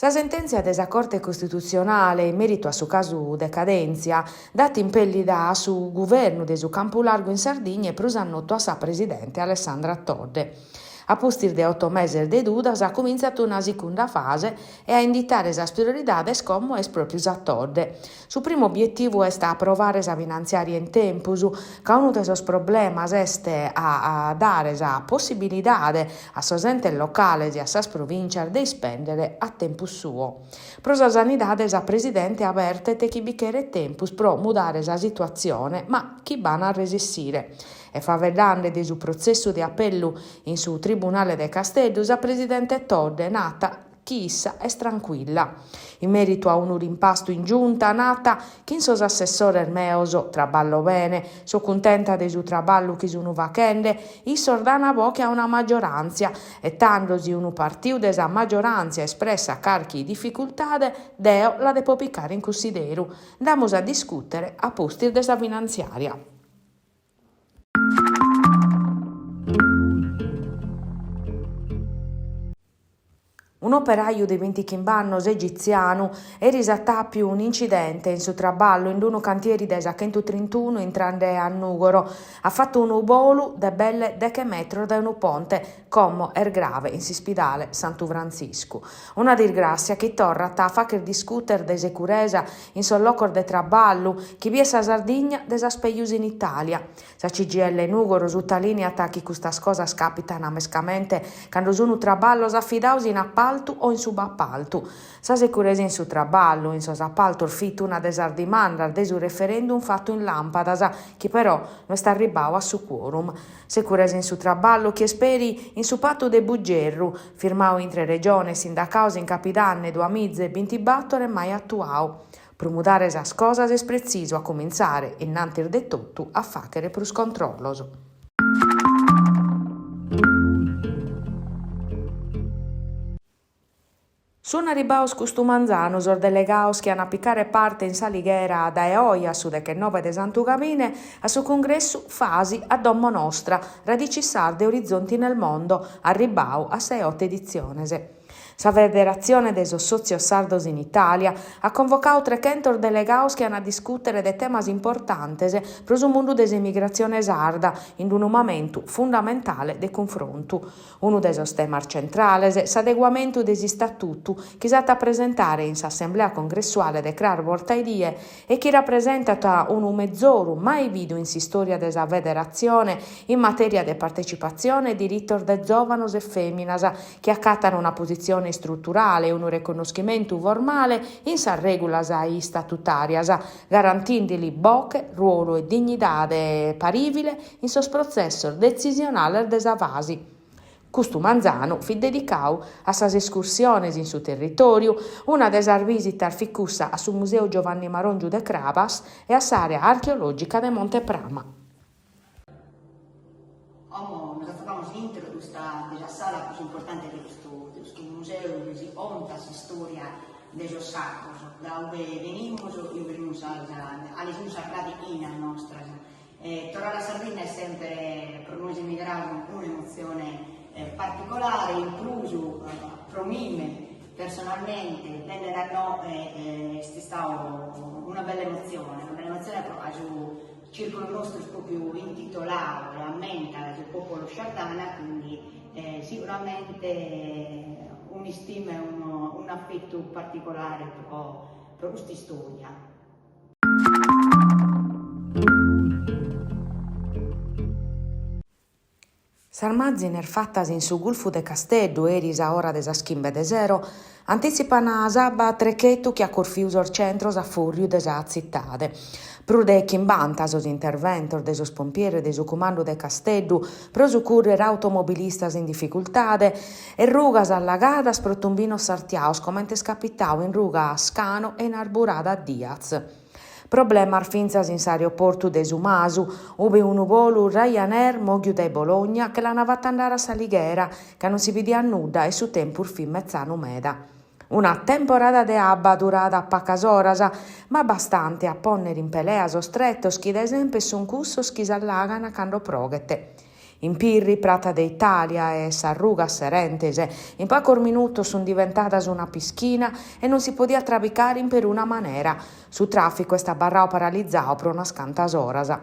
Sa sentèntzia de sa Corte Costitutzionale in mèritu a su casu Decadèntzia dat impèllida a su guvernu de su Campu Largu in Sardigna e prus a notu a sa presidente Alessandra Todde. A pustis de oto meses de dudas cumintzat una sicunda fase e a inditare sas prioridades como est pròpiu sa Todde. Su primu obietivu est a aprovare sa finantziària in tempus, ca unu de sos problemas est a dare sa possibilidade a sos entes locales e a sas provìntzias de ispèndere a tempus suo. Pro sa sanidade sa presidente avertet chi bi cheret tempus pro mudare sa situatzione, ma chi b'an a resessire. E faeddende de su protzessu de apellu in su Tribunale de Casteddu, sa presidente Todde nat chi issa est trancuilla. In mèritu a unu rimpastu in giunta, nat chin sos assessores meos traballo bene, so cuntenta de su traballu chi sun fachende, issos dan boche a una magioràntzia e tando si unu partiu de sa magioràntzia espressat carchi dificultade deo la depo picare in cunsideru. Nd'amus a discùtere a pustis de sa finantziària. Un'operaju de bintichimb'annos egitzianu eris at àpiu un'incidente in su traballu in unu cantieri de sa chentutrintunu intrande a Nùgoro. At fatu unu bolu de belle deche metros dae unu ponte, como est grave in s'ispidale Santu Frantziscu. Una disgràssia chi torrat a fàcher discùter de securesa in sos locos de traballu, chi biet sa Sardigna de sas pejus in Itàlia. Sa CGIL Nùgoro sutalìniat chi custas cosas càpitan mescamente cando sunt traballos afidados in apaltu o in subapaltu. Sa securesa in su traballu in sos apaltos fit una de sas dimandas de su referendum fatu in làmpadas, chi però no est arribbadu a su quorum. Securesa in su traballu chi est peri in su patu de Buggerru, firmadu intre Regione e sindacados in capidanne duamiza e bintibator e mai atuadu. Pro mudare sas cosas est pretzisu a cumintzare, innantis de totu, a fàghere prus controllos. Sun arribbados custu manzanu sos delegados chi an a picare parte in S'Alighera dae oje a su dechenobe de Santu Gavine a su cungressu Fasi a domo nostra, Radici Sarde Orizzonti nel Mondo, arribbadu a sa 'e oto editziones. Sa Federatzione de sos Sòtzios Sardos in Itàlia at convocadu trechentos delegados chi an a discùtere de temas importantes pro su mundu de s'emigratzione sarda in unu mamentu fundamentale de cunfrontu. Unu de sos temas centrales, s'adeguamentu de s'Istatutu chi s'at a presentare in s'Assemblea congressuale de cras bortaedie e chi rapresentat unu mezoru mai bidu in s'istòria de sa Federatzione in matèria de partecipatzione e diritos de zòvanos e fèminas chi acatan una positzione istruturale e unu reconnoschimentu formale in sas règulas istatutàrias, garantìndeli boche, ruolu e dignidade parìvile in sos protzessos detzisionales de sa Fasi. Custu manzanu fit dedicadu a sas escursiones in su territòriu, una de sas bìsitas fit cussa a su Museu Giovanni Marongiu de Crabas e a s'àrea archeològica de Monte Prama. Como nos atzopamus intro de custa de sa sala prus importante de custu de custu museu ue si contat s'istoria de sos sardos, da ue benimus e ue sun sas cale sun sas raighinas nostras. Torrare a Sardigna est sempre pro nois emigrados un'emotzione particolare, in prus pro mime personalmente bennere a inoghe est istadu una bella emotzione, una bella emotzione pro ca su circolo nostru est propriu intitoladu e ammentat su popolo Shardana, quindi siguramente un'istima e un'affettu particolare pro custa istoria. Sas màzines fatas in su Gulfu de Casteddu eris a ora de sas chimbe de sero antìtzipan s'abba a trechetu chi at corfiu sos centros a fùrriu de sa tzitade. Prus de chimbanta sos interventos de sos pompieres de su Cumandu de Casteddu pro sucùrrere automobilistas in dificultade e rugas allagadas pro tumbinos sartiados comente est capitadu in ruga Scano e in arburada Diaz. Problemas fintzas in s'aeroportu de Su Masu, ube unu bolu Ryanair mòghiu dae Bologna che l'ant fatu andare a S'Alighera ca non si bidiat nudda e su tempus fit metzanu meda. Una temporada de abba durada pacas oras, ma bastante a pònnere in pelea sos tretos chi dae semper sunt cussos chi s'allagan cando proghet. In Pirri, Prata de Itàlia e sas rugas serentes, in pacos minutos sunt diventadas una pischina e non si podiat trabicare in peruna manera. Su tràficu est abarradu paralizadu pro unas cantas oras.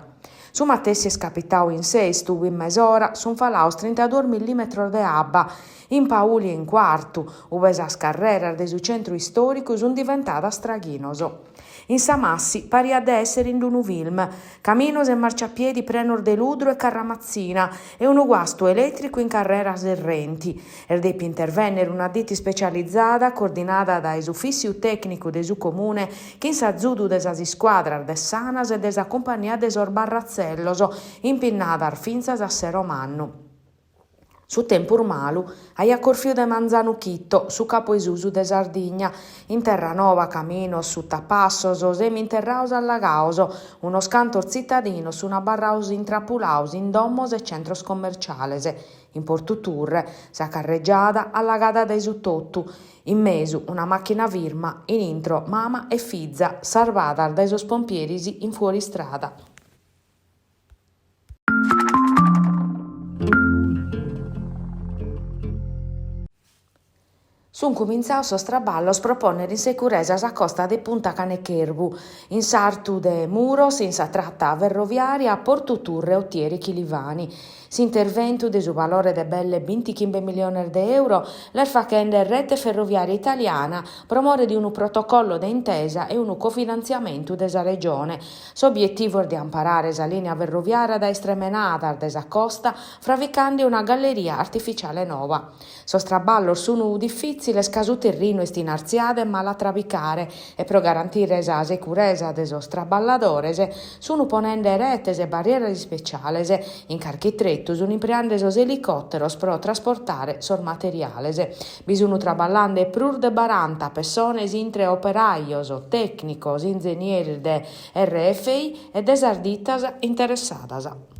Su matessi est capitadu in Sestu, ue in mesora sunt falados trintaduos millìmetros de abba, in Pauli e in Cuartu, ue sas carreras de su centru istòricu sunt diventadas traghinos. In Samassi pariat de èssere in unu film, caminos e marciapiedi prenos de ludru e carramatzina e unu guastu elètricu in carrera Serrenti. Est dèpiu intervènnere una dita ispecializada coordinada dae s'Ufìssiu Tècnicu de su Comune chin s'azudu de sas iscuadras de s'Anas e de sa Cumpagnia de sos Barratzellos, impinnadas fintzas a sero mannu. Su tempus malu aiat corfiu de manzanu chito su capu 'e susu de Sardigna, in Terranova caminos sutapassos, seminterraos allagaos, unos cantos tzitadinos sun abarraos intrapulaos in domos e centros commerciales, in Portu Turre, sa carregiada allagada dae su totu, in mesu una màchina firma, in intro mama e fiza sarvadas dae sos pompieris in fuoristrada. Sunt cumintzados sos traballos pro pònnere in securesa sa costa de Punta Cane Chervu, in sartu de Muros, in sa trata ferroviària Portu Turre-Otieri Chilivani. S'interventu, de su valore de belle bintichimbe milliones de euro, l'est faghende Rete Ferroviaria Italiana pro more de unu protocollo de intesa e unu cofinantziamentu de sa Regione. S'obietivu est de amparare sa lìnia ferroviària dae istremenadas de sa costa fravicande una galleria artificiale noba. Sos traballos sunt difìtziles ca su terrinu est in artziada e mala a trabicare e pro garantire sa securesa de sos traballadores sunt ponende retes e barrieras ispeciales, in carchi tretu sunt impreande sos elicòteros pro trasportare sos materiales. Bi sunt traballande prus de baranta pessones intre operajos, tècnicos, inzenieris de RFI e de sas ditas interessadas.